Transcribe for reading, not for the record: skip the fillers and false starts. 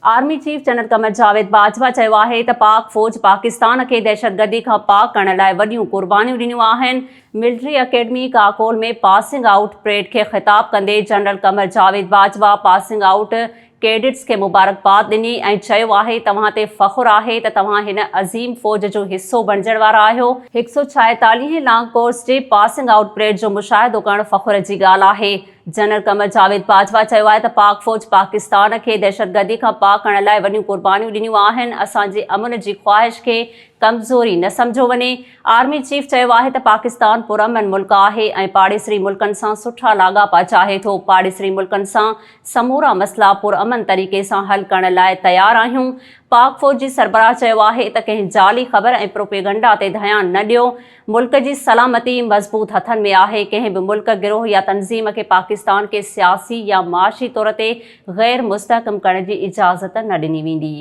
Army chief general Qamar Javed Bajwa چيو آهي ته پاڪ فوج پاڪستان کي دهشتگردي کان پاڪ ڪرڻ لاء وڏيون قربانيون ڏنيون آهن. Military academy Kakul ۾ passing out parade کي خطاب ڪندي general Qamar Javed Bajwa passing out cadets کي مبارڪباد ڏني ۽ چيو آهي توهان تي فخر آهي ته توهان هن عظيم فوج جو حصو بڻجڻ وارا آهيو. هڪ سئو ڇائيتاليهين لانگ ڪورس جي پاسنگ آئوٽ پريڊ جو مشاهدو ڪرڻ فخر جي ڳالهه آهي. جنرل قمر جاويد باجوا چيو آهي ته پاڪ فوج پاڪستان کي دهشتگردي کان پاڪ ڪرڻ لاء وڏيون قربانيون ڏنيون آهن، اسان جي امن جي خواهش کي ڪمزوري نه سمجهيو وڃي. آرمي چيف چيو آهي ته پاڪستان پرامن ملڪ آهي ۽ پاڙيسري ملڪن سان سٺا لاڳاپا چاهي ٿو، پاڙيسري ملڪن سان سمورا مسئلا پرامن طريقي سان حل ڪرڻ لاء تيار آهيون. پاڪ فوج جي سربراهه چيو آهي ته ڪنهن جعلي خبر ۽ پروپيگنڊا تي ڌيان نه ڏيو، ملڪ جي سلامتي مضبوط هٿن ۾ آهي، ڪنهن به ملڪ، گروهه يا تنظيم کي پاڪستان کي سياسي يا معاشي طور تي غير مستحڪم ڪرڻ جي اجازت نه ڏني ويندي.